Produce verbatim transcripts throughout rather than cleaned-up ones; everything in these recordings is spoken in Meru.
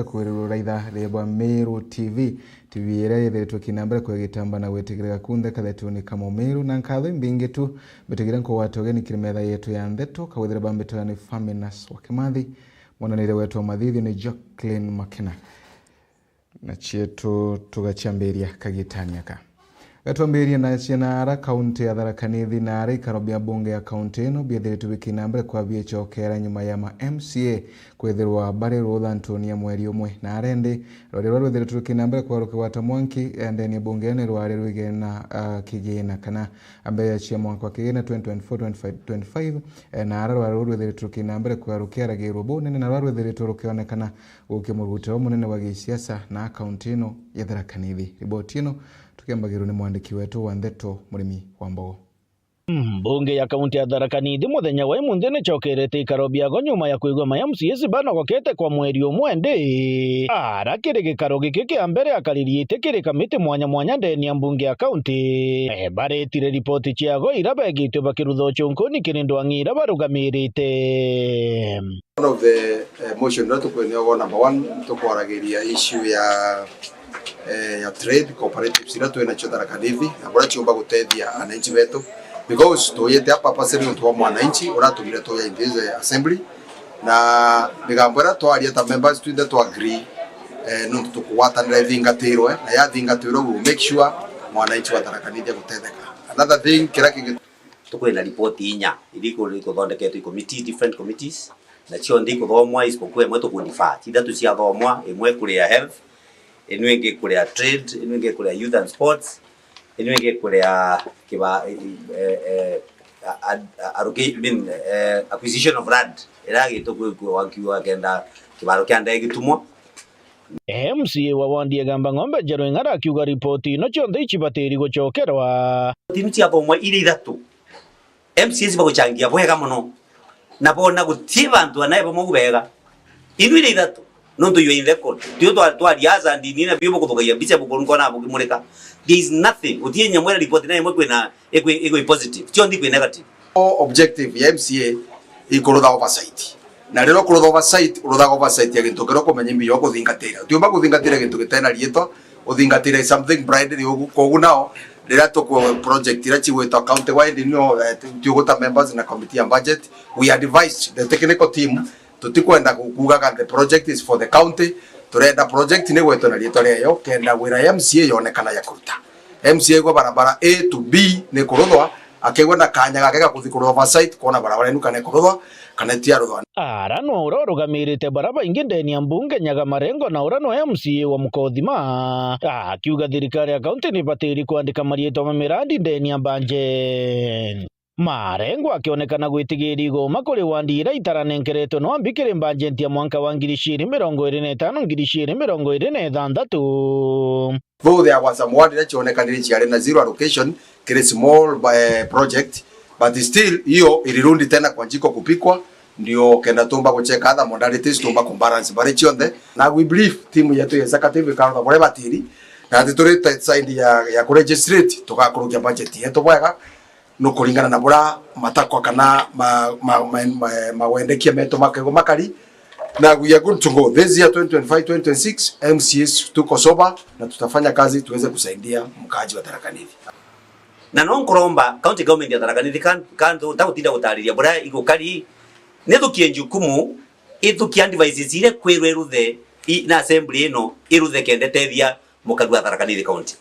Kwirwa raitha ria bwa Meru T V, T V iria yethiritwe kina mbere kwegitamba na gwitigirika kunthe kathetuni ka Mumiru, na nkatho imbingi tu mbitigire nkugwata ugeni kiri metha yetu ya ndeto, kawithire bambitwa ni Faminas wa Kimathi, mwananire wetu wa mathithio ni Jacqueline Makena. Na cietu tugaciambiria kagitani aka. Gatwambirie na ciana ara kaunti ya Tharaka Nithi na ara ikaro bia bunge ya kaunti ino biethiritwe bikina mbere kwa biecokera nyuma ya ma M C A kwithirwa bari ruthantuni ya mweri umwe na arendi. Rwari rwa rwithiritwe rukina mbere kwa rukigwata mwanki, eh, ndeni ya bunge ni rwari rwigena, ah, kigina kana mbeca cia mwanka wa kigina twenty twenty-four twenty-five, twenty-five, eh, na ara rwari rwithiritwe rukina mbere kwa rukiaragirwo bunene na rwa rwithiritwe rukionekana gukia murugutiro munene wa gisiasa na kaunti ino ya Tharaka Nithi. Riboti ino tukiambagirwo ni mwandiki wetu wa ndeto Murimi wa Mbogo. Mbunge ya kaunti ya Tharaka Nithi muthenya wa imunthi nicokerete ikaro biago nyuma ya kwigua ma M C As banogokete kwa mweri umwe ndi. Ara kiri gikaro giki kia mbere akaririite kiri kamiti mwanya mwanya ndeni ya mbunge ya kaunti. Eh, baretire ripoti ciago ira begitwe bakirutha ucunkuni kiri ndwang'i ira barugamirite. One of the, eh, motion iria tukwiniogo, number one, tukwaragiria issue ya, eh, ya trade cooperatives iria twi nacio Tharaka Nithi, na buria ciumba gutethia ananchi betu, because tuyite hapa purposely nontu bwa mwananchi uratumire tuya in this, eh, assembly, na migambo iria twaria ta members twinthe twa agree, eh, nontu tukugwatanira ithingatirwe, na yathingatirwe, we will make sure mwananchi wa Tharaka Nithi agutetheka. Another thing, kiria kingi, tukwina ripoti inya iria iku-, ikuthondeketwe i committee, different committees, na cionthe ikuthomwa, isipokuwa imwe tukudefer. Ithatu ciathomwa, imwe ikuria health, inu ingi ikuria trade, inu ingi ikuria youth and sports, inu ingi ikuria kiba-, eh, eh, a-, a-, alloca-, I mean, eh, acquisition of land, iria gitwe kwi-, kwi-, wakiuga kenda kibaro kia ndege gitumwa. M C A wa wandi ya Igamba Ng'ombe Njerũ Ing'ara akiuga ripoti ino cionthe icibatiri gucokerwa. Ripoti ino ciathomwa iri ithatu, M C As bagucangia bwega mono, na bona guti bantu anae bamwe bega. Inu iri ithatu, nontu you are in record. Tio twa-, twaria aca ndini na bio bukuthukagia mbica bukuru nkona bukimurika. There is nothing. Guti nyamwe na ripoti na imwe kwina ikwi, ikwi positive. Cionthe ikwi negative. O objective ya M C A ikurutha oversight. Na riria ukurutha oversight, uruthaga oversight ya gintu kiria ukumenya imbi yo kuthingatira. Utiumba kuthingatira gintu gitena riitwa, uthingatire something blindly ugu. Kogu nao, riria tuku project iria cigwitwa county wide, nio, eh, ti-, tiuguta members na committee ya budget, we advised the technical team, tutikwenda ku-, kuugaga the project is for the county, turenda project ni gwitwa na riitwa riayo, kenda wira ya M C A yonekana ya kuruta. M C A aigua barabara A to B ni kuruthwa, akaigua na kanya gake ga kuthi kurutha oversight, kwona barabara inu kana ikuruthwa, kana itiaruthwa. Ara no uria urugamirite bara baingi ndeni ya mbunge Nyaga Marengo, na uria no M C A wa Mukothima, akiuga thirikari ya kaunti ni ibatiri kwandika mariitwa ma mirandi ndeni ya budget. Marengo akionekana gwitigiria igoma kuri wandi iria itaranenkeretwe no ambi kiri budget ya mwanka wa ngiri ciiri mirongo iri na itano, ngiri ciiri mirongo iri na ithanthatu. Though there were some ward iria cionekanire ciari na zero allocation kiri small, eh, project, but still hiyo ilirudi tena kwa jiko kupikwa, ndio kenda tumba kucheka other modalities tumba kubalance bari cionthe. Na we believe timu yetu ya executive ikarutha buria batiri, na ati turi te-, side ya, ya kuregistrate, tugakurukia budget yetu bwega, no kuringana na buria matakwa kana ma-, ma-, ma-, ma-, mawendekia metu makaigua makari. Na we are good to go. This year, twenty twenty-five, twenty twenty-six, M C As tuko sober na tutafanya kazi tuweze kusaidia mkaaji wa Tharaka Nithi. Na no nkuromba county government ya Tharaka Nithi kan-, kan-, ntagutinda gutariria buria igukari, nithukie njukumu, ithukie advices iria kwirwe iruthe i-, na assembly ino iruthe kenda itethia mukari wa Tharaka Nithi County.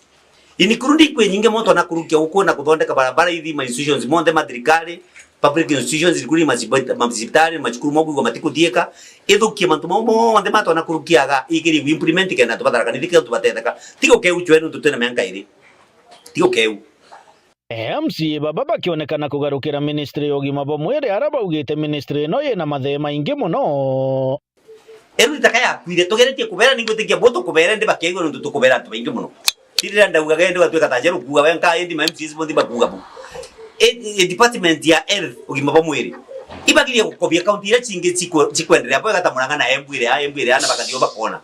Including kwi nyingi muntu anakurukia guku na kuthondeka barabara ithi ma institutions monthe ma thirikari, public institutions, including macibita-, macibitari, macukuru mau kwigua matikuthiika, ithukie mantu mau monthe matwana kurukiaga, ikiri implement kenda antu ba Tharaka Nithi kenda antu batetheka. Tiga ukeu chwenu ntu twina mianka iri. Tiga ukeu. M C A baba bakionekana kugarukira ministry ya ugima bwa mwiri, ara baugite ministry ino yina mathee maingi mono. Eru itaka yakwire, tugeretie kubera, ningwitikia bo tukubere, ndi bakeigua nontu tukubera antu baingi mono. Ti riria ndaugaga indi ugatuika ta njeru kuuga we nkaa, indi ma M C As bonthe bakuuga bu. E, e, department ya health, ugima bwa mwiri, ibagirie gukobia kaunti iria cingi cikwe-, cikwenderea bwega ta Murang'a na Embu iria, Embu iria, na bakathio bakona.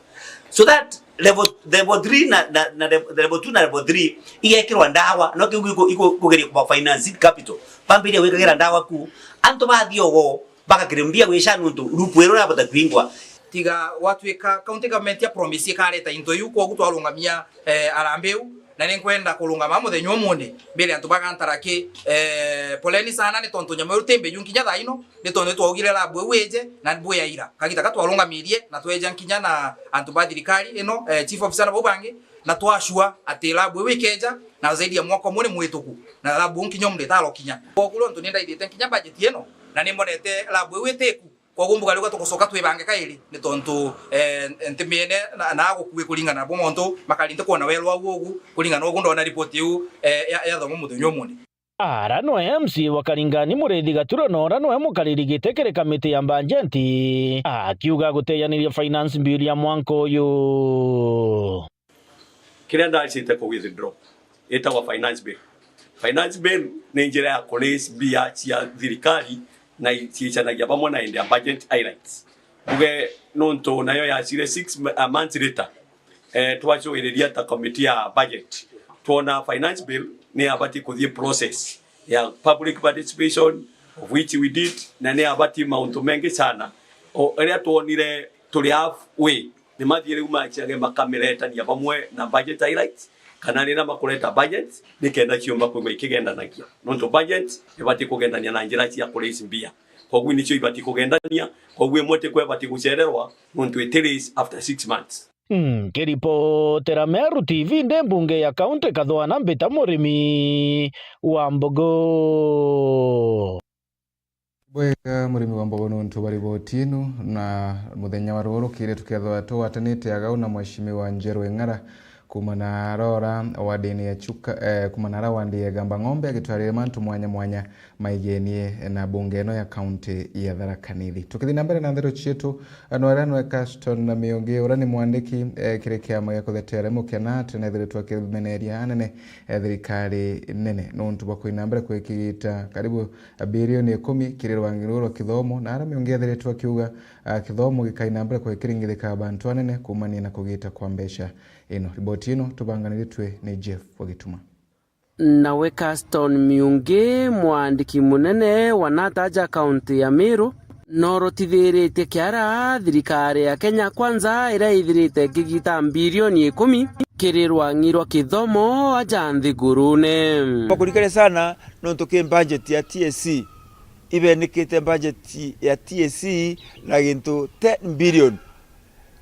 So that level, level three na, na, na level, level two na level three igekirwa ndawa, no kiu iku-, iku-, ikugeria kuba finance capital. Bambiria gwikagira ndawa ku, antu bathiogo, bagakiria mbia gwica nontu rupu iru rabota kwingwa. Tiga gwatuika county government ya promise ikareta into iu, kwogu twarungamia, eh, harambee iu, na ni nkwenda kurungama muthenya umunthi mbere antu ba Gantaraki, eh, poleni sana ni tontu nyama iu ti mbiju nkinya thaa ino, ni tontu twaugire lab iu ije na bwi ya ira. Kagita ka twarungamirie na tweja nkinya na antu ba thirikari ino, eh, chief officer na bau bangi, na twashua ati lab iu ikeja na zaidi ya mwaka umwe ni mwituku, na lab iu nkinya umunthi itarokinya. Kwogu rio ntu ni ndaithite nkinya budget ino, na ni mbonete lab iu itiku. Kwoguo mbuga riu tugucoka twibange kairi, ni tontu, eh, ntimiene na, na agukui kuringana na bo montu makari ntikwona weru au ugu, kuringana na ugu ndona ripoti iu, eh, ya, yathomwa muthenya umunthi. Ara no M C wa Karingani Muriithi Gaturo na ura noe mukariri giti kiri kamiti ya mbajeti, akiuga guteyaniria finance bill ya mwanka uyu. Kiria ndacite ku withdraw itagwa finance bill. Finance bill ni njira ya ku raise mbia cia thirikari na i-, ciicanagia bamwe na indi ya budget highlights. Mbuge nontu nayo yacire six m-, a months later, eh, twacugiriria ta committee ya budget, twona finance bill ni yabati kuthii process ya public participation, of which we did, na ni yabati mauntu mengi sana. O, riria twonire turi halfway, ni mathii riu maciage makamiretania bamwe na budget highlights, kana riria makureta budget, nikenda ciumba kwigua ikigendanagia. Nontu budget ibati kugendania na njira cia ku raise mbia. Koguo nicio ibati kugendania, koguo imwe tikwa ibati gucererwa, nontu iti raise after six months. Nkiripotera Meru T V ndi mbunge ya kaunti Kathwana, mbita Murimi wa Mbogo. Bwega Murimi wa Mbogo nontu bwa riboti ino, na muthenya wa ruu rukiri tukethwa tugwatanite agau na Mheshimiwa Njeru Eng'ara kuuma na ara ora wardini ya Chuka, eh, kuuma na ara wandi ya Igamba Ng'ombe, agitwarire mantu mwanya mwanya maigenie na mbunge ino ya kaunti ya Tharaka Nithi. Tukithi na mbere na ndeto cietu, no ara noe Caston na Miungi, ura ni mwandiki, eh, kiri kiama gia kuthetea aria mukia na tene ethiritwe akimeneria anene, eh, thirikari nene nontu bwa kuina mbere kwikigita karibu bilioni ikumi kiri rwangi ruu rwa kithomo, na ara Miungi ethiritwe akiuga, ah, kithomo gikaina mbere kwikiringithika bantu anene kuumania na kugita kwa mbeca ino. Riboti ino tubanganiritwe ni Jeff wa Gituma. Nawe Caston Miungi, mwandiki munene wa nata ja kaunti ya Meru, norotithiritie kiara thirikari ya Kenya Kwanza iria ithirite ikigita mbirioni ikumi kiri rwang'i rwa kithomo aja nthigurune. Bakurikania sana nontu ki budget ya T S C, ibenikite budget ya T S C na gintu ten billion.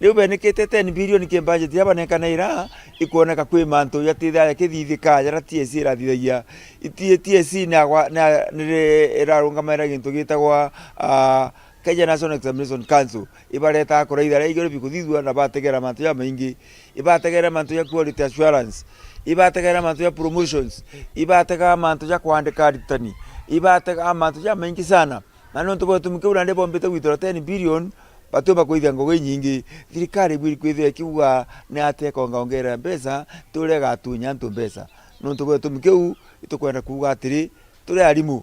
Riu benikite ten billion ki budget ya banenkanira, ikwoneka kwi mantu jatithagia kithithika jaria T S C irathithagia. Iti-, T S C ni agwa-, ni a-, niri irarungamaira gintu gitagwa, ah, Kenya National Examination Council. Ibareta kuraitha aria iguru bikuthithua na bategera mantu jamaingi. Ibategera mantu ja quality assurance. Ibategera mantu ja promotions. Ibatega mantu ja kwandika aritani. Ibatega mantu jamaingi sana. Na nontu bwa gitumi kiu nandi bombite gwitira ten billion, batiumba kwithia ngugi inyingi. Thirikari ibwiri kwithia ikiuga ni atia ikongaongera mbeca, ti uria igatunya antu mbeca. Nontu bwa gitumi kiu, itukwenda kuuga atiri, turi arimu.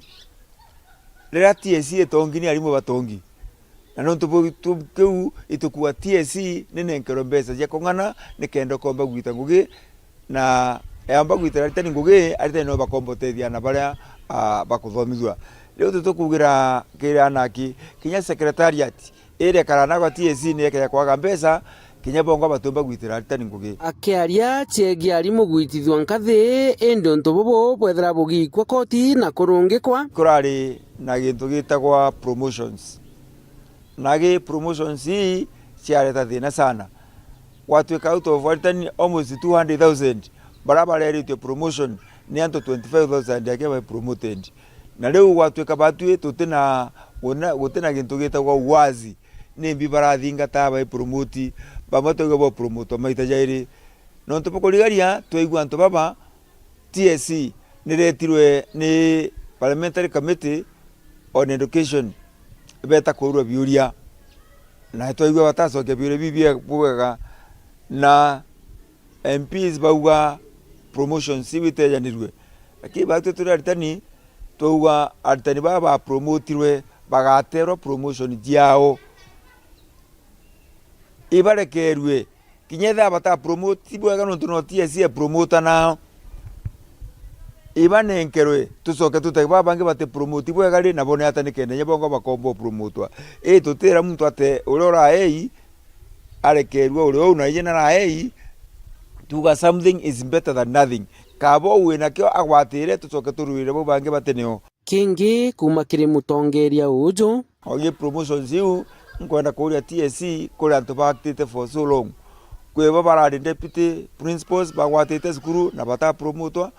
Riria T S C itongi, ni arimu batongi. Na nontu bwa gitumi kiu, itukuuga T S C ni nenkerwe mbeca cia kung'ana, nikenda ukomba gwita ngugi, na eomba gwitira aritani ngugi, aritani no bakomba utethia aana baria, ah, bakuthomithua. Riu titukugira kiri anaki, kinya secretariat iria ikara nagwa T S C ni ikeja kwaga mbeca, kinya bongwa batiumba gwitira aritani ngugi. Akiaria ciegie arimu gwitithua nkathi, indi untu bubu bwethira bugikua koti na kurungikwa. Kurari na gintu gitagwa promotions. Nagi promotions ii ciareta thina sana. Gwatuika out of aritani almost two hundred thousand baria bareritwe promotion, ni antu twenty-five thousand aki bai promoted. Na riu gwatuika batwi tutina, gutina, gutina gintu gitagwa uwazi. Nimbi barathingata bai promote, bamwe twaigua bo promote maita jairi. Nontu bukurigaria, twaigua antu baba, T S C niretirwe ni Parliamentary Committee on Education, beta kuurua biuria. Na twaigua batacokia biuria biu bie-, bwega, na M Ps bauga promotions iu itejanirue. Lakini batwi turi aritani, twauga aritani baba bapromotirwe bagaterwa promotion ciao. Ibarekerue. Kinya ethira bata promote, ti bwega nontu no T S C e promoter nao. Ibanenkerwe, tucoke tutege baba bangi bati promote bwega ri, nabo ni ata nikenda inya bongo bakomba upromotwa. Ii tutira muntu ate uria ura A I, arekerua uri uu, na ije naraei, tuga something is better than nothing. Kaba uu wina kio agwatire, tucoke turwire bau bangi batinio. Kingi kuuma kiri mutongeria uju. Ogie promotions iu, nkwenda kuuria T S C kuri antu baactite for so long. Kwibo barari deputy principals bagwatite cukuru na batapromotwa.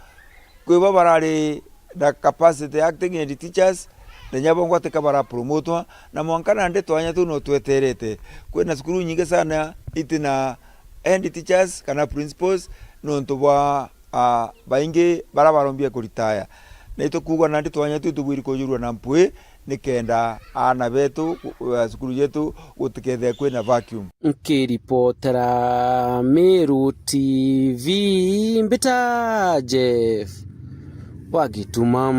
Kwibo barari na capacity acting head teachers, na nyabo ngwatika barapromotwa, na mwanka nandi twanya tuu no tweterete. Kwina cukuru nyingi sana itina head teachers kana principals nontu bwa, ah, baingi bara barombie kuritaya. Na itukuuga nandi twanya tuu tubwiri kujurua na mpwi, nikenda aana betu, ku-, eh, cukuru yetu gutikethire kwina vacuum. Nkiripotera Meru T V, mbita Jeff wa Gituma.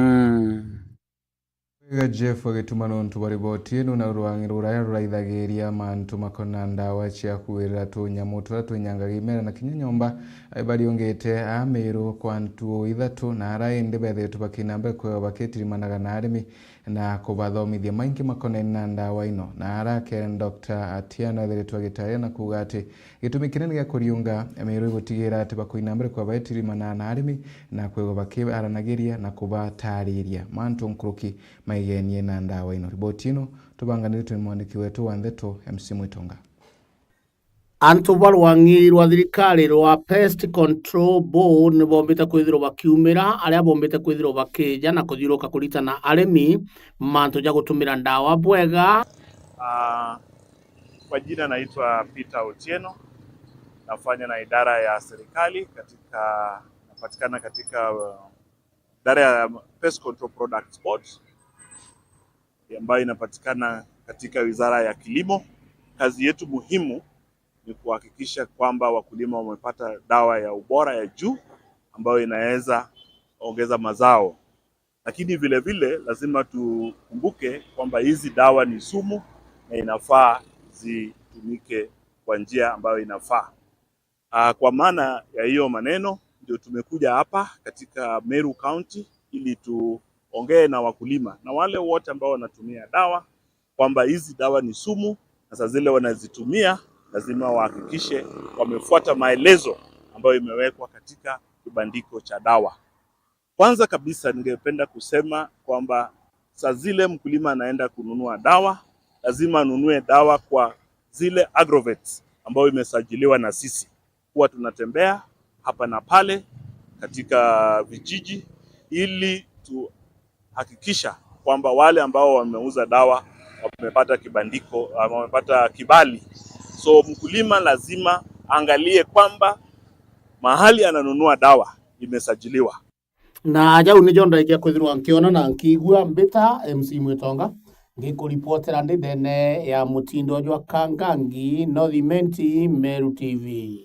Wega Jeff wa Gituma nontu bwa riboti ino, na rwang'i ruraya ruraithagiria mantu makona ndawa cia kuirira tunyamu turia twinyangaga imera na kinya nyomba, eh, bariungite a Meru kwa ntuo ithatu, na ara indi bethiritwe bakina mbere kweo bakitirimanaga na arimi na kubathomithia maingi makonene na ndawa ino. Na ara Karen Doctor Atieno ethiritwe agitaria na kuuga ati gitumi kinene gia kuriunga Meru igutigira ati bakuina mbere kwa baitirimana na arimi na kwigwa bakiaranagiria na kubatariria mantu nkuruki maigenie na ndawa ino. Riboti ino tubanganiritwe ni mwandiki wetu wa ndeto M C Mwitonga. Antu ba rwang'i rwa thirikari rwa Pest Control Board ni bombite kwithirwa bakiumira aria bombite kwithirwa bakija na kuthiuruka kuritana arimi mantu ja gutumira ndawa bwega. Ah, kwa jina naitwa Peter Otieno, nafanya na idara ya serikali katika, napatikana katika, uh, idara ya Pest Control Products Board ambayo inapatikana katika Wizara ya Kilimo. Kazi yetu muhimu ni kuhakikisha kwamba wakulima wamepata dawa ya ubora ya juu ambayo inaweza ongeza mazao. Lakini vile vile lazima tukumbuke kwamba hizi dawa ni sumu na inafaa zitumike kwa njia ambayo inafaa. Ah, kwa maana ya hiyo maneno, ndio tumekuja hapa katika Meru County ili tuongee na wakulima na wale wote ambao wanatumia dawa, kwamba hizi dawa ni sumu, na saa zile wanazitumia, lazima wahakikishe wamefuata maelezo ambayo imewekwa katika kibandiko cha dawa. Kwanza kabisa, ningependa kusema kwamba saa zile mkulima anaenda kununua dawa, lazima anunue dawa kwa zile Agrovets ambayo imesajiliwa na sisi. Huwa tunatembea hapa na pale katika vijiji ili tuhakikisha kwamba wale ambao wameuza dawa wamepata kibandiko, wamepata kibali. So mkulima lazima aangalie kwamba mahali ananunua dawa imesajiliwa. Na jau nijo ndaikia kwithirwa nkiona na nkiigua. Mbita M C Mwitonga, ngikuripotera ndi ndene ya mutindo jwa Kangangi, North Imenti, Meru T V.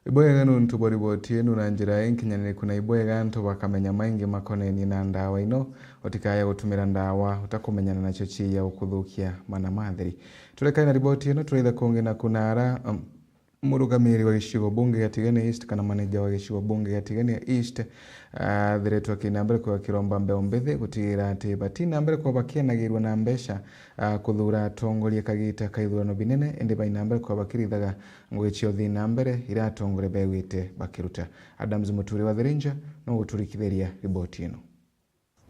Ibwega nuntu bwa riboti ino na njira inkinyaniriku, na ibwega antu bakamenya maingi makonenie na ndawa ino. Utikaya gutumira ndawa utakumenyana nacio ciiya ukuthukia mana matheri. Turekane na riboti ino, tureitha kungi na kunara, um, Murugamiri wa gicigo bunge gia Tigania East kana maneja wa gicigo bunge gia Tigania East, ah, athiritwe akina mbere kwigwa kiromba mbeu mbithi gutigira ati batina mbere kwigwa bakienagirua na mbeca, ah, kuthura atongoria kagita ka ithurano binene, indi baina mbere kwigwa bakirithaga ngugi cia uthii na mbere iria atongoria begwite bakiruta. Adams Muturi wa Thirinja no guturikithiria riboti ino.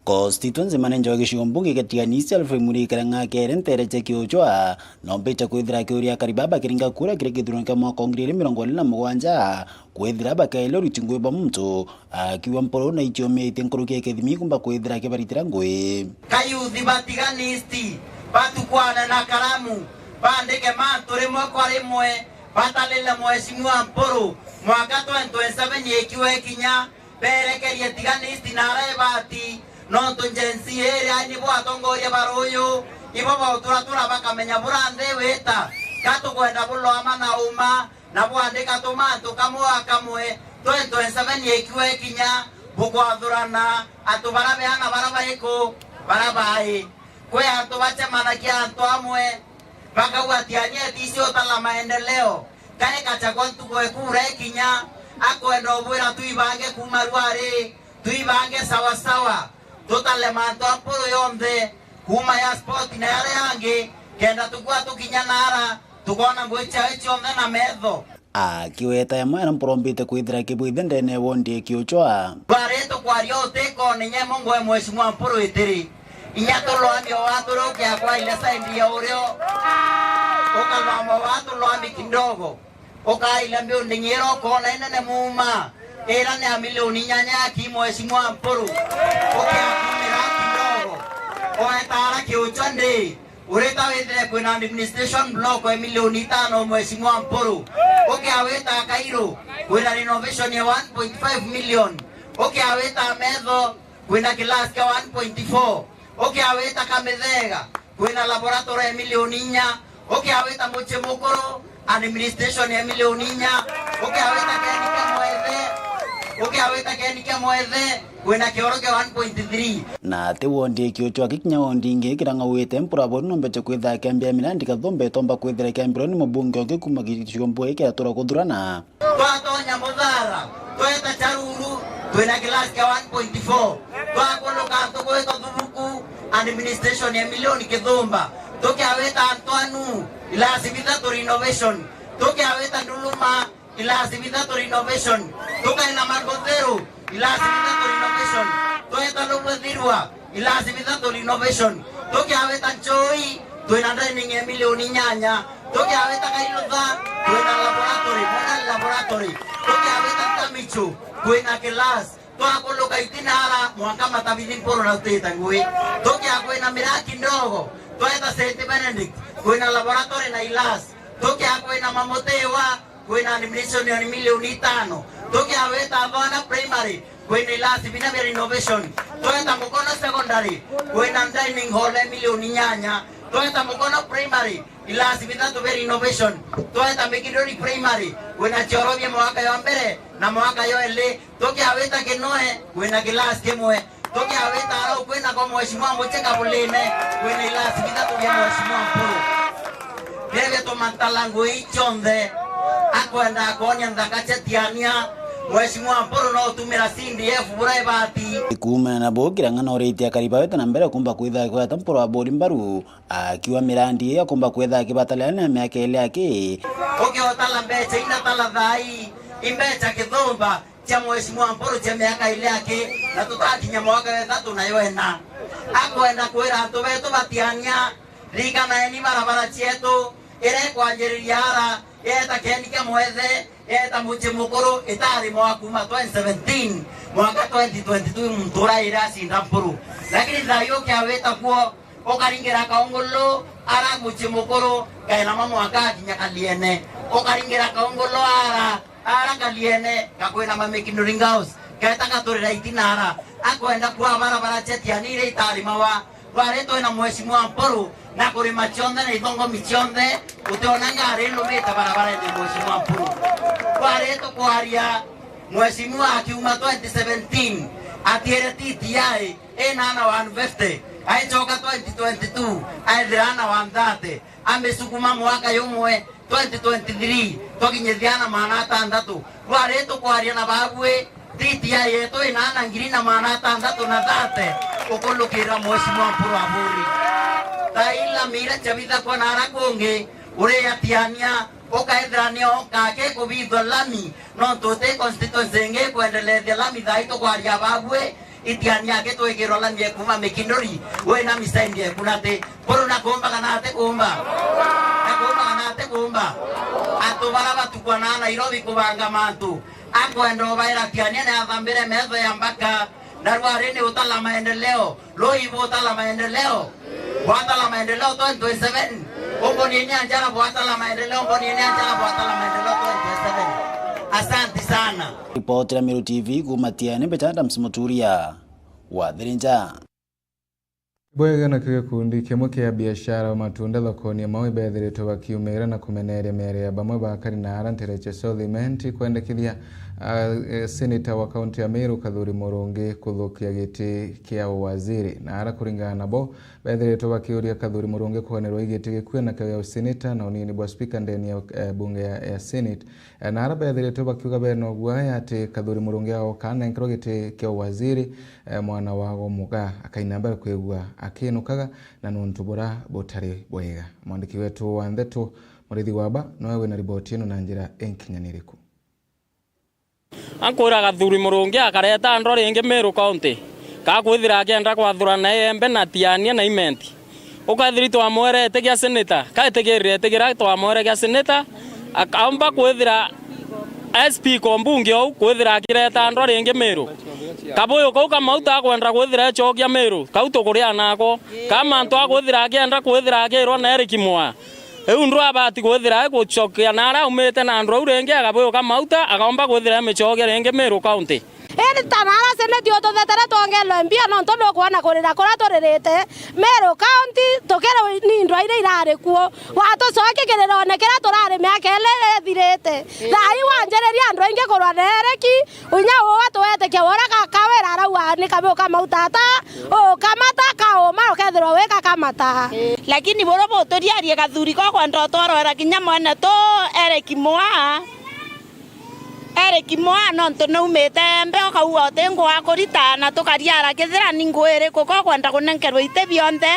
Constituency manager wa gicigo mbunge gia Tigania East Alfred Murikira ng'akere ntere cia kiuchwa, no mbicha kwithira akiuria akari baba bakiringa kura kiri githurano kia mwaka wa ngiri igiri mirongo iri na mugwanja, kwithira bakaelia uruti ngui bwa muntu, akiuga Mpuru na itiumitie nkuruki ya kithimi kumba kwithira akibaritira ngui. Kayuthi ba Tigania East batukwane na karamu, bandike mantu rimwe kwa rimwe, batalile Mheshimiwa Mpuru mwaka twenty twenty-seven ikiwa ikinya, berekerie Tigania East na ara ibati, nontu Gen Z iria ni bo atongoria ba ruuyu, ibo bauturatura bakamenya bura nthi wita, ka tukwenda buloama na uma, na bwandika tumantu kamwe a kamwe, twenty twenty-seven ikiwa ikinya, bukwathurana antu bara beana bara baiku, bara bai. Kwi antu bacemanagia antu amwe, bakauga ati anie tisi utala maendeleo. Kae Gachagua ntugo ekura ikinya, akwenda ubwira tuibange kuuma rwari, tuibange sawa sawa, tutale mantu a Mpuru yonthe, kuuma ya sport na yaria yangi, kenda tukua tukinya naara, Tukoona ngugi ciawe cionthe na metho. Akiweta yamwe aria mpurombite kwithira kibwithe ndene ya wondi ya Kiuchwa. Twari tukwaria utikone nyemo ngwe Mheshimiwa Mpuru itiri. Inya tuloami o watu rukia kwa ile side ya urio. Ukalwama watu loami kidogo. Ukaila building ira ukoona inene muuma. Ira ni ya milioni inyanya ya ki Mheshimiwa Mpuru. Ukiakumira kidogo. Oetara Kiuchwa ndi. Urita withire kwina administration block ya milioni itano Mheshimiwa Mpuru. Ukiawita Kairu, kwina renovation ya one point five million. Ukiawita Metho, kwina class kia one point four. Ukiawita Kamithega, kwina laboratory ya milioni inya. Ukiawita Muchi Mukuru, administration ya milioni inya. Ukiawita Kenike Mwethe, ukiawita Kenike Mwethe, kwina kioro kia one point three. Na ati wondi Kiuchwa akikinya wondi ingi kirang'auite Mpuru abori nombeche kwitha akiambia mirandi kathumba itomba kwithira ikiambirwa ni mubunge ungi kuma gicigo mbui kia tura kuthurana. Twatonya Muthara, tweta Charuru, twina class kia one point four. Twakuluka ntuku ito Thubuku, administration ya milioni kithumba. Tukiawita Ntwanu, ilasi bithatu renovation. Tukiawita Nduluma, ilasi bithatu renovation. Tukaina Makotheru, ilasi bithatu renovation. Tweta Lubwethirwa, ilasi bithatu renovation. Tukiawita Nchoi, twina dining ya milioni inyanya. Tukiawita Kailutha, twina laboratory, modern laboratory. Tukiawita Ntamichu, twina class. Twakuluka itinara mwanka Matabithi Mpuru na tutite ngui. Tukia kwina Miraki Ndogo, tweta Saint Benedict, kwina laboratory na ilasi. Tukia kwina Mamutiwa, kwina admission ya milioni itano. Tukia weta Thona Primary, kwina ilasi bina bia renovation. Tweta Mukono Secondary, kwina dining hall ya milioni inyanya. Tweta Mukono Primary, ilasi bithatu bia renovation. Tweta Mikindori Primary, kwina cioro bia mwaka ya mbere na mwaka ya eli. Tukiawita Kinoe, kwina class kimwe. Tukiawita Arau, kwina kwa Mheshimiwa Mucheka Bulime, kwina ilasi bithatu bia Mheshimiwa Mpuru. Biria biatuma ntala ngui cionthe, akwenda akonia nthaka cia Tiania, Mheshimiwa Mpuru no utumira C D F bura ibati. Kuumana na buu, Kirang'a noritie akari bawete na mbere kumba kwitha kweta Mpuru aburi mbaru, akiuga mirandi iyo akumba kwitha akibatalira na miaka ili aki. Ukiotala mbecha inatala thai, imbecha kithumba cia Mheshimiwa Mpuru cia miaka ili aki, na tutakinya mwaka wa ithatu nayo ena. Akwenda kwira antu betu ba Tiania, ririkanaeni barabara cietu, iria ikwanjiriria ara, yeta Kenike Mwethe, yeta Muchi Mukuru, itari mwa kuma twenty seventeen mwanka twenty twenty-two muntu uraire acinda Mpuru. Lakini thayu ukiawita kuo, ukaringira Kaungulu, ara Muchi Mukuru, kainama mwanka akinya Kaliene. Ukaringira Kaungulu ara, ara Kaliene, gakwinama Mikinduri Girls, geta gaturira itinara. Akwenda kuwa barabara cia Tiania iria itarimawa. Twari twina Mheshimiwa Mpuru, na kurima cionthe na ithongomi cionthe, utiona ngari ilumite barabarene Mheshimiwa Mpuru. Twari tukwaria Mheshimiwa akiuma twenty seventeen, atiere T T I, ina ana one fifty, aicoka twenty twenty-two, aethira ana one thirty, amisukuma mwaka yumwe, twenty twenty-three, twakinyithia ana maana atandatu. Twari tukwaria na babui, T T I yetu ina ana ngiri na maana atandatu na thate, ukulukira Mheshimiwa Mpuru aburi. Taila mira chabitha kwa nara kungi, uri ya Tiania, ukaethira nio kake kubithwa lami, nontu uti constituency ingi ikwendelethia lami thai tukwaria babui, Itiania akitwikirwa lami ekuma Mikinduri, we na misaindi ekunate. Mpuru na kumba kana ati kumba? Na kumba kana ati kumba? Antu bara batukwa na Nairobi kubanga mantu. Akwenda ubaira Tiania ni athambire metho ya mbaka. Na rwari ni utala maendeleo. Rui butala maendeleo. Bwatala maendeleo twenty twenty-seven. Umbonieni anjara bwatala maendeleo, umbonieni anjara bwatala maendeleo twenty twenty-seven. Asanti sana. Ripoti ya Meru T V kuma Tiania, mbeta Adams Muturia. Wathirinja. Bwega. Nakio gikundi kimwe kia biashara wa matunda thokoni ya Maua ibethiritwe bakiumira na kumeneria miario ya bamwe bakari na ara ntereche South Imenti kwendekithia, ah, eh, seneta wa kaunti ya Meru Kathuri Murungi kuthukia giti kia uwaziri. Na ara kuringana nabo, bethiritwe bakiuria Kathuri Murungi kuganirwa igiti gikue na kio ya useneta na unini bwa spika ndeni ya, eh, bunge ya, ya Senate. Eh, na ara bethiritwe bakiuga bena uguaya ati Kathuri Murungi agoka anenkerwa giti kia uwaziri, eh, mwana wago muga akaina mbere kwigua akinukaga na nuntu bura butari bwega. Mwandiki wetu wa ndeto Murithi Waba nowe wina riboti ino na njira inkinyaniriku. Ankwira Gathuri Murungi akareta andwa ringi Meru County, ka kwithira akienda kwathurana Iembe na Tiania na Imenti. Ukethiri twamwere itigia seneta, ka itigirire itigira twamwere gia seneta, akaomba kwithira S P ko mbunge ou, kwithira akireta andwa ringi Meru. Kabuyu kau ka mauta akwenda kwithira ecokia Meru, kau tukuria nako. Ka mantu akwithira akienda kwithira akirwa na Eric Mwaa. Riu ndwabati kwithira e gucokia naria aumite na andu au ringi, agabuyu ka mauta, agaomba kwithira e micokia ringi Meru County. Indi ta naria seneti ututhetere twongerwe mbia, nontu nukwona kurira kuria turirite Meru County, tukirinindwa iria irari kuo. Watucokia kirirone kiria turari miaka iri ithirite. Thaa ii wanjiriria andu aingi kurwa na Ereki, Inya uu atwetikia uria gakawira arauga ni kabuyu ka mauta ata, ukamata kauma ukethirwa wi gakamata. Lakini buria buturiarie Gathuri ko kwenda utwarwera kinya mwene tu Eric Mwaa. Eric Mwaa nontu naumite Embe ukauga uti nguu akurita na tukariara kithira ni nguu iriku ko kwenda kunenkerwa iti bionthe.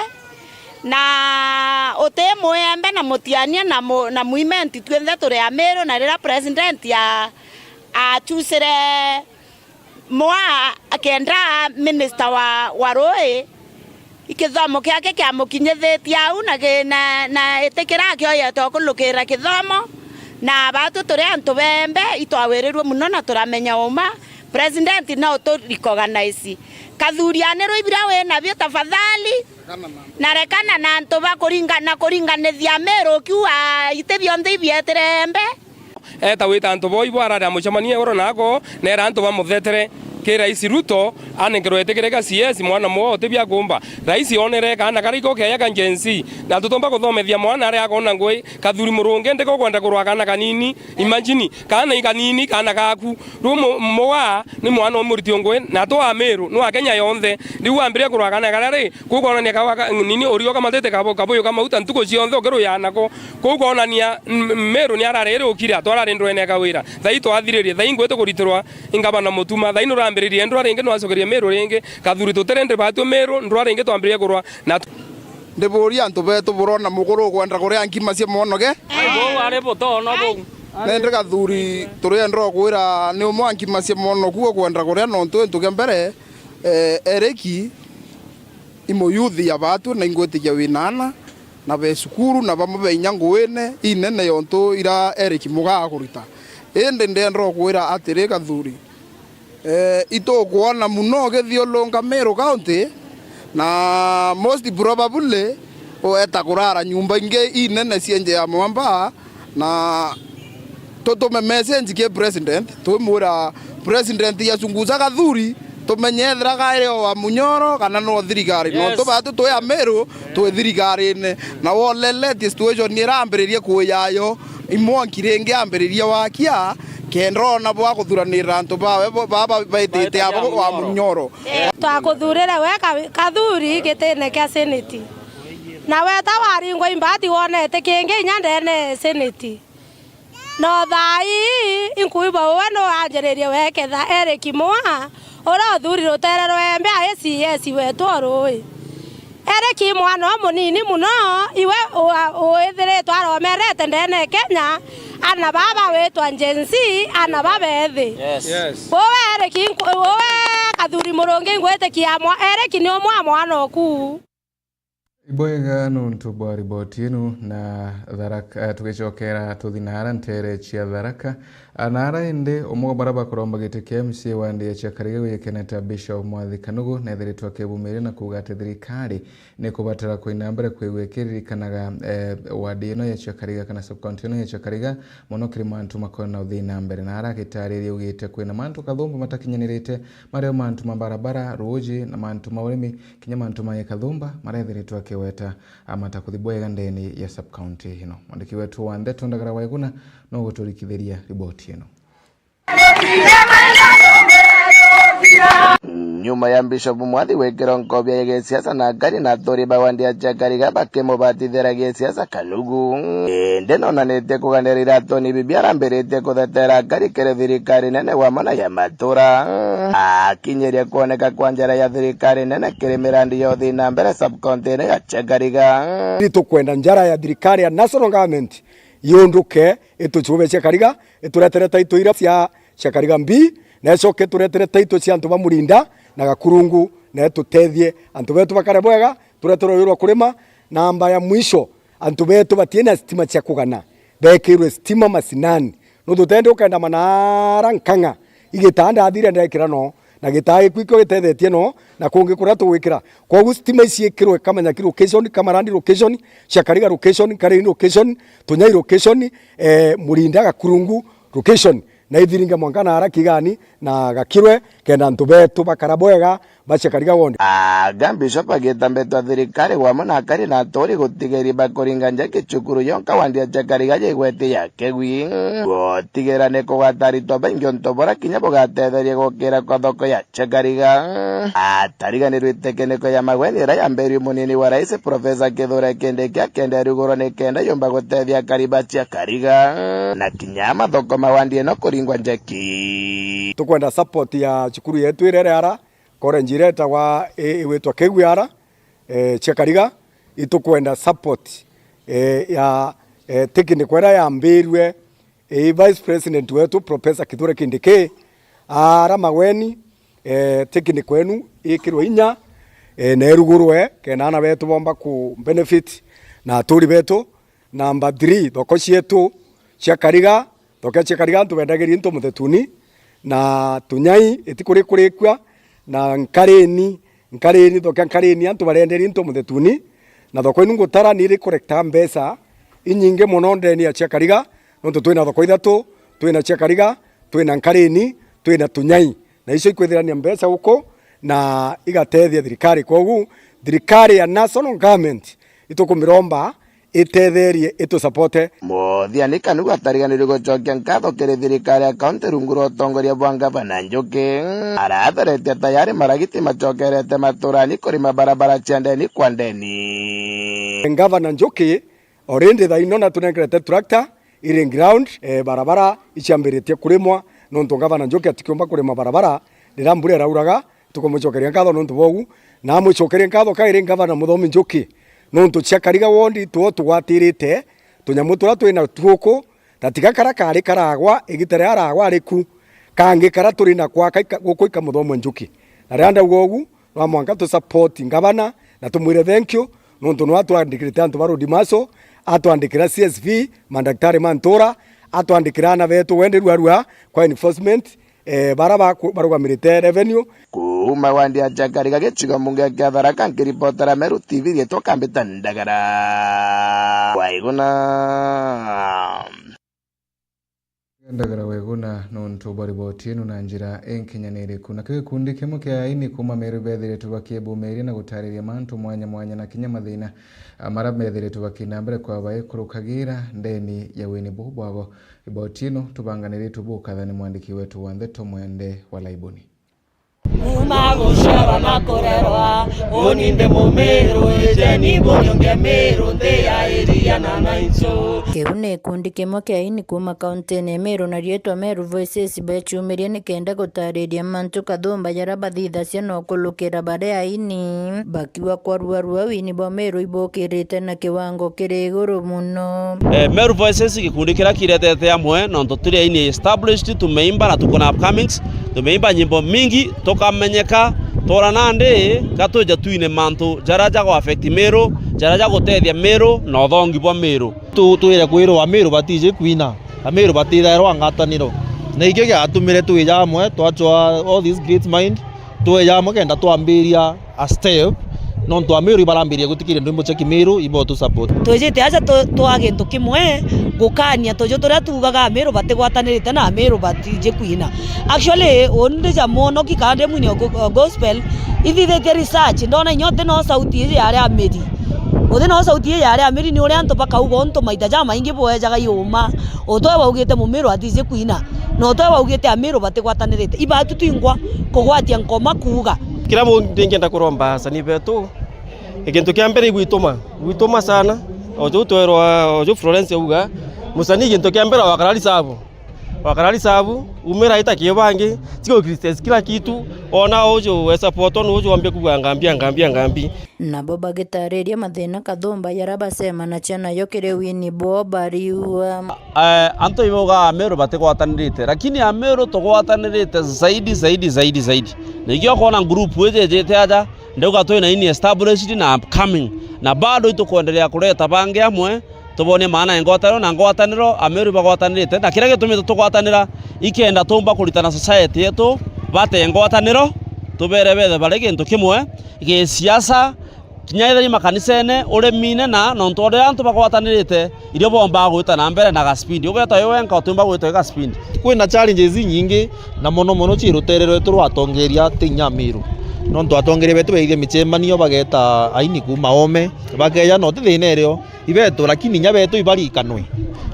Na uti Muembe na Mutiania na mu-, na Muimenti twinthe turi Amiru na riria president a achusire Mwaa akenda minister wa, wa rui, ikithomo kiake kiamukinyithitie au na gi-, na, na iti kiria kioyete ukulukira kithomo, na batwi turi antu bembe itwawirirue muno na turamenya uma president no tu recognize. Kathuri ani rui biria wi nabio tafadhali, na rekana na antu ba kuringa-, na kuringanithia Miru ukiuga iti bionthe ibietire Embe. Eta wita antu boo ibo arari a mucemanio igoro nako, neera antu bamuthetere ki Rais Ruto, anenkerwe itikirika C S, mwana mwo uti bia kuumba. Rais onere kaana karia iko keeja ka Gen Z, na tutomba kuthomethia mwana aria akoona ngui, Kathuri Murungi ndiko kwenda kurwa kaana kanini. Imagine, kaana i kanini, kaana gaku. Riu mu-, Mwaa ni mwana umuriti ungui, na twa Miru, ni wa Kenya yonthe. Riu wambiria kurwa kaana karia ri, kuu kwonania kawa ka-, nini, urio kamatite kabo-, kabuyu ka mauta ntuku cionthe ukiruyaa nako. Kuu kwonania, m-, Meru ni arari iri ukira, twarari ndwene kawira. Thai twathiririe, thai ngwite kuritirwa, ingabana mutuma. Thai nurambiririe ndwa ringi, nwacokerie Meru ringi. Kathuri tutire ndi batwi Meru, ndwa ringi twambiririe kurwa. Na tu- Ndiburia antu betu burona mukuru ukwenda kuria nkima cia mwonoke? Ai, bou ari butono bou. Nindi Kathuri turienda ukwira ni umwe wa nkima cia mwonoku ukwenda kuria, nontu gintu kia mbere, eh, Eriki i muyuthi ya batwi na ingwitikia wina ana, na be cukuru, na bamwe be inya nguine inene yontu ira Eric Mugaa akurita. Indi ndienda ukwira atiri, Kathuri, eh, itukwona muno ugithiurunka Meru County, na most probably ueta kurara nyumba ingi inene cia nja ya mwamba, na tutume message ki president, twimwira president yachunguza Kathuri, tumenye ethira kairi o wa munyoro kana no thirikari. Yes. Nontu batu twi Amiru, twi thirikarine. Na woleletie situation irambiririe kuyayo, imwanki ringi ambiririe wakia, kenda ona bwa kuthuranirira antu bawe bo, baba baitite abo wa munyoro. Twakuthurire we Ka-, Kathuri gitine kia seneti. Na weta waringwa imbati wonete kingi inya ndene seneti. No thaa ii, inkuigua uwe nuanjiririe weketha Eric Mwaa, uria uthuri rutere rwa Embe a A C S wetu o rui. Eric Mwaa no munini muno, iwe ua-, uithiritwe aromerete ndene Kenya, ana baba witwa Gen Z, ana babethi. Yes. Yes. Uwe Eric nku-, uwe Kathuri Murungi ingwitikia mwa-, Eric ni umwe wa mwana oku. Ibwega nontu bwa riboti inu na Tharaka, tugicokera tuthi naara ntere cia Tharaka. A, naara indi, umwe wa baria bakuromba giti kia M C A wandi ya Chiakariga gwikene ta Bishop Mwathi Kanugu, nethiritwe akibumiria na kuuga ati thirikari ni kubatara kwina mbere kwigua ikiririkanaga, eh, wandi ino ya Chiakariga kana sub-county ino ya Chiakariga, mono kiri mantu makoona uthii na mbere. Naara agitariria augite kwina mantu kathumba matakinyanirite, mario mantu ma barabara, ruuji na mantu ma urimi, kinya mantu ma gikathumba marethiritwe akiweta amata kuthi bwega ndeni ya sub-county ino. Mwandiki wetu wa ndeto Ndagara Waiguna no guturikithiria riboti ino. Nyuma ya Bishop Mwathi gwikirwa nkobia ya gisiasa na akari na athuri ba wandi ya Chiakariga bakimubatithira gisiasa Kanugu, indi nonanitie kuganira iratoni bibi arambiritie kuthetera akari kiri thirikari nene wa mana ya matura, akinyiria kuoneka kwa njara ya thirikari nene kiri mirandi ya uthii na mbere sub-county ino ya Chiakariga. Ni tukwenda njara ya thirikari ya national government Iunduke, itucube cia Kariga, ituretere taito iria cia, cia Kariga mbi, na icoke ituretere taito cia antu ba Murinda na Gakurungu, na itutethie antu betu bakare bwega, turetere ruuji rwa kurima. Namba ya mwisho, antu betu batina stima cia kugana, bekirwe stima macinani. Nontu tendi ukenda manara Nkang'a, igitaa ndathire ndekira no, na gitaa gikwi kio gitethetie no, na kungi kuria tugwikira. Kwogu stima ici ikirwe Kamanyaki location, Kamarandi location, cia Kariga location, Nkarini location, Tunyai location, eh, Murinda Gakurungu location, na ithiringe mwanka na ara Kigani na Gakirwe, kenda antu betu bakara bwega, bacia Kariga ward. Anga Bishop agita mbetwa thirikari wamwe na akari na aturi gutigeri bakuringa nja gicukuru yonka wandi ya cia Kariga jigwete ya Kegwi. Gutigera ni kugata aritwa baingi untu bura kinya bugatetheria gukira kwa thoko ya cia Kariga. Atariganirwe tekiniko ya Maweni iria yambirwe munini wa rais Profesa Kithure Kindiki akenda irugurwa ni kenda yumba gutethia akari ba cia Kariga. Na kinya mathoko ma wandi ino kuringwa njeki. Tukwenda support ya cukuru yetu iria iri ara, college iria itagwa, i-, igwitwa Kegwi ara, eh, cia Kariga. Itukwenda support, eh, ya, eh, tekiniko iria yambirwe, eh, Vice President wetu Professor Kithure Kindiki, ara Maweni, eh, tekiniko enu ikirwe inya, eh, na irugurwe, kenda ana betu bomba ku benefit na aturi betu. Namba three, thoko cietu cia Kariga, thoko cia Kariga antu bendagiria into muthetuni, na Tunyai itikurikwa, na Nkarini, Nkarini, thoko ya Nkarini antu barenderia into muthetuni, na thoko inu ngutara ni iri collecta mbeca inyingi mono ndeni ya cia Kariga, nontu twina thoko ithatu, twina cia Kariga, twina Nkarini, twina Tunyai. Na icio ikwithirania mbeca guku na igatethia thirikari. Kwogu thirikari ya national government itukumiromba itetherie, itusapote. Muthiani Kanugu atariganirwe gucokia nkatho kiri thirikari ya kaunti rungu rwa utongoria bwa ngavana Njuki. Aratheretie tayari maragiti macokerete maturani kurima barabara cia ndeni kwa ndeni. Ngavana Njuki, already thaa ino natunengerete tractor iri ground, eh, barabara iciambiritie kurimwa, nontu ngavana Njuki atikiumba kurima barabara riria mbura irauraga. Tukumucokeria nkatho nontu bwa ugu, na amwicokerie nkatho kairi ngavana Muthomi Njuki, nontu cia Kariga ward tuo tugwatirite tunyamu turia twina tuo ku, ta tiga kara kari karagwa igita riria aragwa ari ku, kangi kara turi nako aka ika-, guku ika Muthomi Njuki. Na riria ndauga ugu, no mwanka tu support ngavana na tumwire thank you, nontu nwe atwandikirite antu ba road marshal, atwandikira C S V, mandaktari ma ntura, atwandikira ana betu wendi ruarua kwa enforcement, eh, bara baku-, barugamirite revenue. Kuuma wandi ya Chakariga gicigo mbunge kia Tharaka, nkiripotera Meru T V, rietwa Kambita Ndagara. Waiguna. Ndagara Waiguna nontu bwa riboti ino na njira inkinyaniriku. Nakio gikundi kimwe kia aini kuuma Meru bethiritwe bakibumiria na gutariria mantu mwanya mwanya na kinya mathina, a, maria methiritwe bakina mbere kwa baikurukagira ndeni ya wini buu bwabo. Riboti ino tubanganiritwe bukatha ni mwandiki wetu wa ndeto Mwende wa Laiboni. Kuuma guciarwa na kurerwa, uni ndi Mumiru, ijeni bunyonge Miru, nthi ya iria na na inchu. Kiu ni gikundi kimwe kia aini kuuma kauntine ya Meru na rietwa Meru Voices becumirie nikenda gutariria mantu kathumba jaria bathithacia na ukurukira bari aini. Bakiuga kwa ruarua wini bwa Meru ibukirite na kiwango kiri iguru muno. Eh, Meru Voices gikundi kiria kiretete amwe, nontu turi aini established, tumeimba na tuko na upcomings, tumeimba nyimbo mingi, tukamenyeka, twona nandi, gatwija twine mantu jaria jagu affect Meru, jaria jagutethia Meru na uthongi bwa Meru. Tu-, twire kwirwa Amiru batiji kwina, Amiru batithairwa ngwataniro. Na ikio giatumire twija amwe, twachwa all this great mind, twija amwe kenda twambiria a step, nontu Amiru ibarambiria gwitikiria ndwimbo cia Kimiru, ibo tu support. Twijite aja tu-, twa gintu kimwe, gukania tuju turia tuugaga Amiru batigwatanirite na Amiru batiji kwina. Actually, uni ndi ja mwonoki kana ndi mwini o go-, o gospel, ithithitie research, ndona inya uti no sauti iji ya aria amiri. Uti no sauti iji ya aria amiri ni uria antu bakauga untu maita jamaingi bwejaga iuma. Utwe waugite Mumiru atiji kwina, na utwe waugite Amiru batigwatanirite. Ibatu twingwa kugwatia nkoma kuuga. Kiria mungi ndingenda kuromba asanii betu, ni gintu kia mbere igwituma, igwituma sana. Oju twerwa, oju Florence auga, musanii gintu kia mbere wakara risabu. Wakarari sabu, umira ita kio bangi, tiga ukristians kila kitu, ona uju we support, ona uju wambia kuga ngambi, ngambi, ngambi. Nabo bagitariria mathina kathumba yara bacemanagia nayo kiri wini bwao bariua. Eh, antu iboga Ameru batigwatanirite, lakini Ameru tugwatanirite zaidi, zaidi, zaidi, zaidi. Nikio ukona group iji ijite aja, ndauga twina ini established na upcoming, na bado itukwendelea kureta bangi amwe, tubone maana ya ngwataniro na ngwataniro, Ameru bagwatanirite, na kiria gitumite tugwatanira, ikenda tumba kuritana society yetu bate ngwataniro, tubere bethe bari gintu kimwe, gisiasa, kinya etheri makanisene, urimine na nontu uria antu bagwatanirite, irio bombaga gwita na mbere na gaspindi. Ugeta wi wenka utumba gwita wi gaspindi. Kwina challenges inyingi, na mono mono ci rutere rwetu rwa atongeria ti inya Amiru. Nontu atongeria betu beithia micemanio bageta aini kuuma ome, bakeja no ti thina irio ibetu, lakini inya betu ibarikanwe.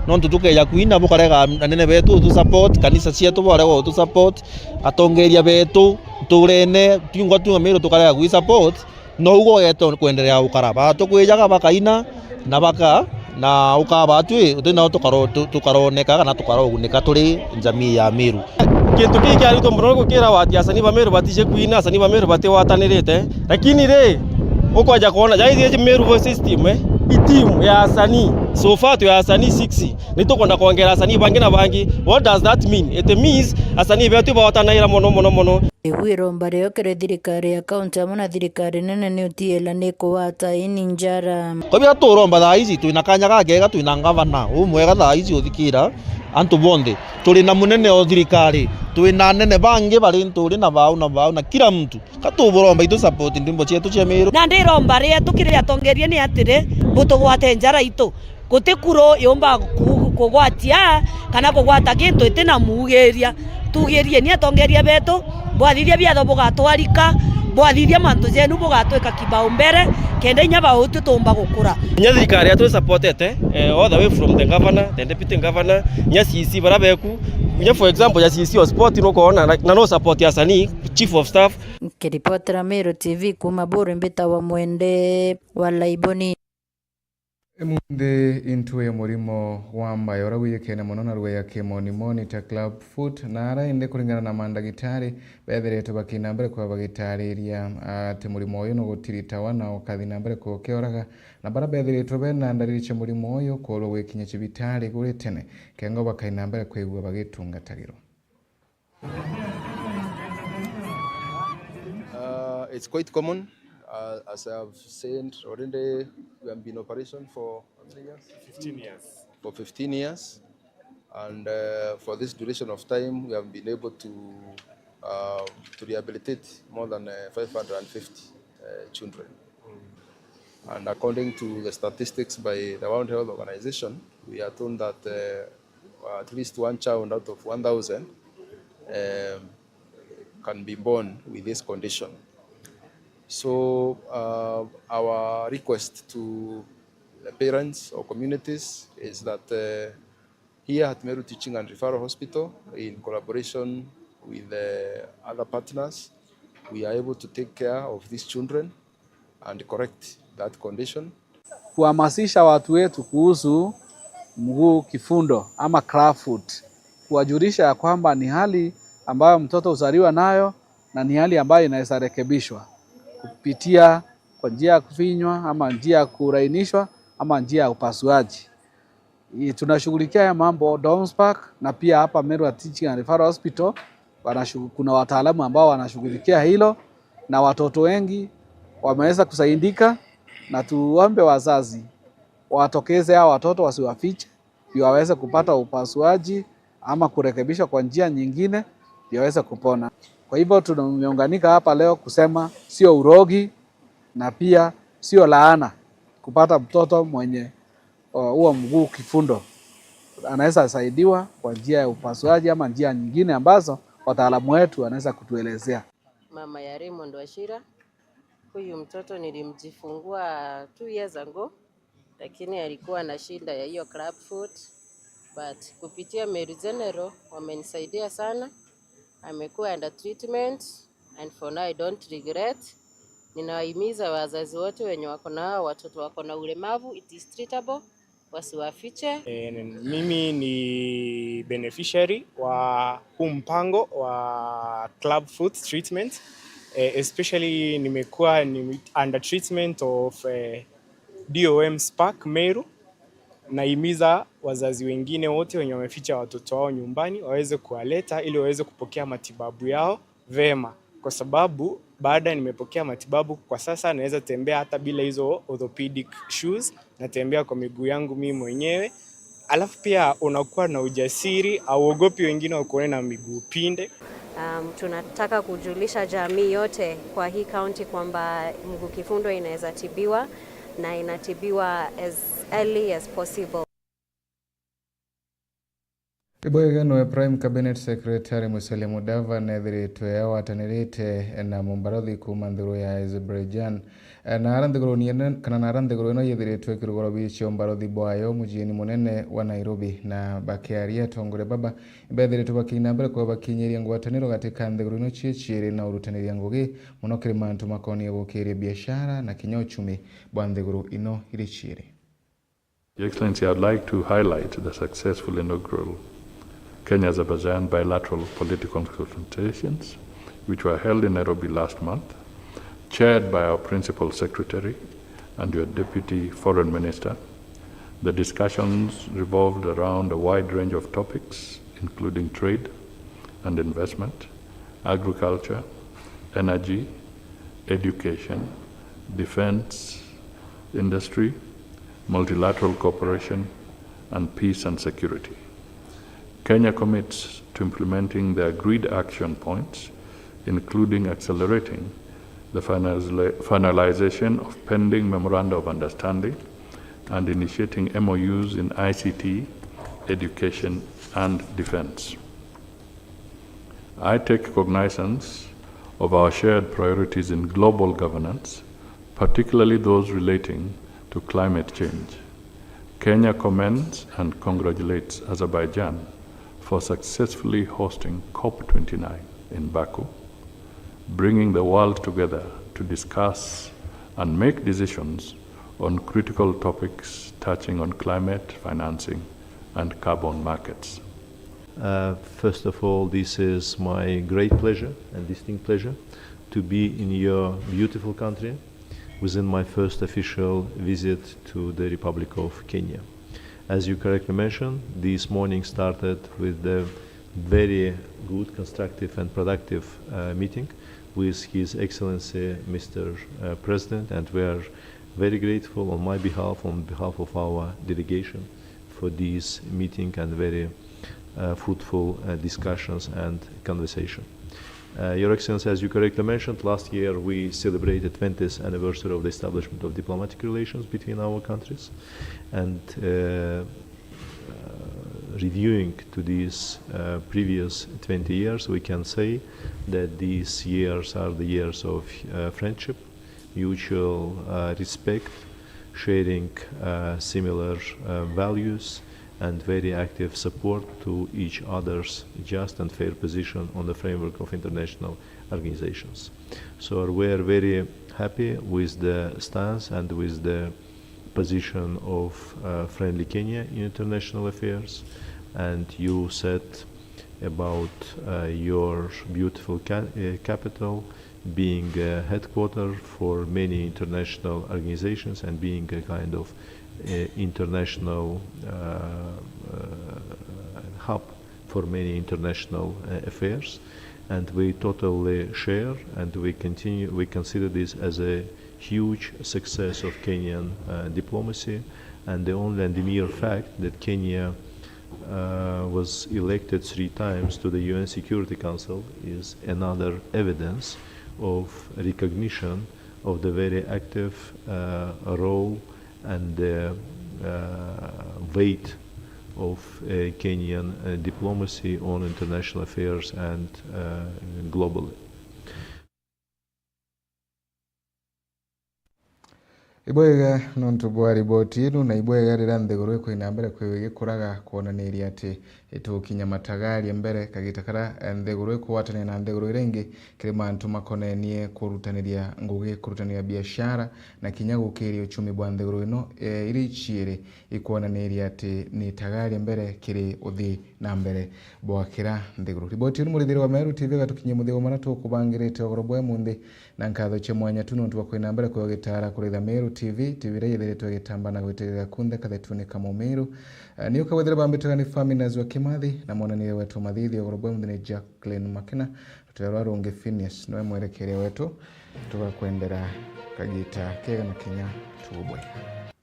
Nontu tukeja kwina bukarega anene betu utu support, kanisa cietu borega utu support, atongeria betu nturene, tiungwa tu Amiru tukarega kwi support, no ugo geto kwendelea gukara. Batukwijaga bakaina na baka, na ukaba twi, uti nao tukaro-, tu-, tukaroneka kana tukarogunika turi njamii ya Amiru. Kintu kii kiaritwe mono ni gukira wati asanii ba Meru batije kwina, asanii ba Meru batigwatanirite. Lakini ri, ukwaja kwona, jai jiji Meru Voices team, eh, i team ya asanii. So far twi asanii six. Ni tukwenda kwongera asanii bangi na bangi. What does that mean? It means asanii betu bagwatanaira mono, mono, mono. Riu iromba rio kiri thirikari ya kaunti amwe na thirikari nene ni utiela ni kugwata ini njara. Kwa bia turomba thaa ici, twina kanya gakega, twina ngavana umwega thaa ici uthikira antu bonthe. Turi na munene o thirikari, twina anene bangi bari nturi na bau na bau na kila mtu. Ka tuburomba itu support ndwimbo cietu cia Miru. Na ndiromba rietu kiri atongeria ni atiri, butugwate njara itu. Guti kuru yumba ku-, kugwatia kana kugwata gintu iti na muugiria. Tuugirieni atongeria betu, bwathithia biatho bugatwarika, bwathithia mantu jenu bugatwika kibaumbere, kenda inya bautu tuumba gukura. Inya thirikari yetu isupportete, eh, all the way from the governor, the deputy governor, inya C C bara beku, inya for example ya C C o sport nukwona, na, na no support ya asanii, chief of staff. Nkiripotera Meru T V kuuma Buru, mbitawa Mwende wa Laiboni. Emunthi intu ya murimo wa mbayo uria wijikene mono na rwea kimonimoni ta club foot, na ara indi kuringana na mandagitari bethiritwe bakina mbere kwa bagitariria ati murimo uyu nugutiritawa na ukathi na mbere kukioraga, na bara bethiritwe bena ndariri cia murimo uyu kuurwa gwikinya cibitari guri tene, kengo bakaina mbere kwigua bagitungatagirwa. Uh, it's quite common. Uh, as I have said already, we have been in operation for how many years? Fifteen years. For fifteen years. And, uh, for this duration of time, we have been able to, uh, to rehabilitate more than, uh, five hundred and fifty, uh, children. And according to the statistics by the World Health Organization, we are told that, uh, at least one child out of one thousand, um, can be born with this condition. So, uh, our request to the parents or communities is that, uh, here at Meru Teaching and Referral Hospital, in collaboration with the other partners, we are able to take care of these children and correct that condition. Kuhamasisha watu wetu kuhusu mguu kifundo ama club foot, kuwajulisha ya kwamba ni hali ambayo mtoto huzaliwa nayo na ni hali ambayo inaweza rekebishwa kupitia kwa njia ya kufinywa ama njia ya kulainishwa ama njia ya upasuaji. I-, tunashughulikia haya mambo Downs Park na pia hapa Meru Teaching and Referral Hospital wanashu-, kuna wataalamu ambao wanashughulikia hilo na watoto wengi wameweza kusaidika, na tuombe wazazi watokeze hao watoto, wasiwafiche, ndio waweze kupata upasuaji ama kurekebishwa kwa njia nyingine ndio waweze kupona. Kwa hivyo tumeunganika hapa leo kusema sio urogi na pia sio laana kupata mtoto mwenye, uh, huo mguu kifundo. Anaweza saidiwa kwa njia ya upasuaji ama njia nyingine ambazo wataalamu wetu wanaweza kutuelezea. Mama ya Raymond Wachira. Huyu mtoto nilimjifungua two years ago, lakini alikuwa na shida ya hiyo club foot, but kupitia Meru General wamenisaidia sana. Amekuwa under treatment and for now I don't regret. Ninawahimiza wazazi wote wenye wako na hao watoto wako na ulemavu, it is treatable. Wasiwafiche. Eh, mimi ni beneficiary wa huu mpango wa Club Foot Treatment. Eh, especially nimekuwa ni under treatment of eh, D O M Spark Meru. Naimiza wazazi wengine wote wenye wameficha watoto wao nyumbani waweze kuwaleta ili waweze kupokea matibabu yao vema, kwa sababu baada nimepokea matibabu, kwa sasa naweza tembea hata bila hizo orthopedic shoes, natembea kwa miguu yangu mimi mwenyewe. Alafu pia unakuwa na ujasiri, hauogopi wengine wakuone na miguu pinde. Um, tunataka kujulisha jamii yote kwa hii county kwamba mguu kifundo inaweza tibiwa na inatibiwa as early as possible. Ibwega nwe Prime Cabinet Secretary Musalia Mudavadi neethiritwe agwatanirite na mumbarothi kuuma nthiguru ya Azerbaijan. Na ara nthiguruni ino, kana na ara nthiguru ino yethiritwe ikirugura bicio mbarothi bwayo muciini munene wa Nairobi. Na bakiaria, atongoria baba ibeethiritwe bakiina mbere kwa bakinyiria ngwataniro gati ka nthiguru ino cie ciiri na urutaniria ngugi mono kiri mantu makonie gukiria biashara na kinya uchumi bwa nthiguru ino iri ciiri. Your Excellency, I'd like to highlight the successful inaugural Kenya-Azerbaijan bilateral political consultations, which were held in Nairobi last month, chaired by our Principal Secretary and your Deputy Foreign Minister. The discussions revolved around a wide range of topics, including trade and investment, agriculture, energy, education, defense, industry, multilateral cooperation, and peace and security. Kenya commits to implementing the agreed action points, including accelerating the finalization of pending Memoranda of Understanding and initiating M O Us in I C T, education, and defense. I take cognizance of our shared priorities in global governance, particularly those relating to climate change. Kenya commends and congratulates Azerbaijan for successfully hosting COP twenty-nine in Baku, bringing the world together to discuss and make decisions on critical topics touching on climate, financing, and carbon markets. Uh, first of all, this is my great pleasure and distinct pleasure to be in your beautiful country within my first official visit to the Republic of Kenya. As you correctly mentioned, this morning started with the very good, constructive and productive uh, meeting with His Excellency Mister uh, President, and we are very grateful on my behalf, on behalf of our delegation, for this meeting and very uh, fruitful uh, discussions and conversation. Uh, Your Excellency, as you correctly mentioned, last year we celebrated twentieth anniversary of the establishment of diplomatic relations between our countries, and uh, uh, reviewing to these uh, previous twenty years, we can say that these years are the years of uh, friendship, mutual uh, respect, sharing uh, similar uh, values, and very active support to each other's just and fair position on the framework of international organizations. So we are very happy with the stance and with the position of uh, friendly Kenya in international affairs. And you said about uh, your beautiful ca- uh, capital being a headquarter for many international organizations and being a kind of uh, international uh, uh, hub for many international uh, affairs. And we totally share, and we continue. We consider this as a huge success of Kenyan uh, diplomacy, and the only and the mere fact that Kenya uh, was elected three times to the U N Security Council is another evidence of recognition of the very active uh, role and the uh, weight of uh, Kenyan uh, diplomacy on international affairs and uh, globally. Ibwega nontu bwa riboti inu, na ibwega riria nthiguru ikwina mbere kwithwa igikuraga kwonaniria ati itukinya matagaria mbere kagita karia, eh, nthiguru ikugwatania na nthiguru iria ingi kiri mantu makonenie kurutaniria ngugi, kurutaniria biashara na kinya gukiria uchumi bwa nthiguru ino, eh, iria iciiri ikwonaniria ati ni itagaria mbere kiri uthii na mbere bwa kira nthiguru. Riboti iu ni murithiri wa Meru T V igatukinyia muthia wa maria tukubangirite ugoro bwa umunthi, na nkatho cia mwanya tu nontu bwa kwina mbere kwigitara kuritha Meru T V, T V iria yithiritwe igitamba na gwitirira kunthe kathetuni ka Mumiru. Eh, ni ukagwethire bambitwe ni Faminas wa Kimathi, na monanire wetu mathithio ugoro bwa umunthi ni Jacqueline Makena. Rutiro rwa rungi Phineas niwe mwerekeria wetu, tugakwendera kagita kega na kinya tugubwega.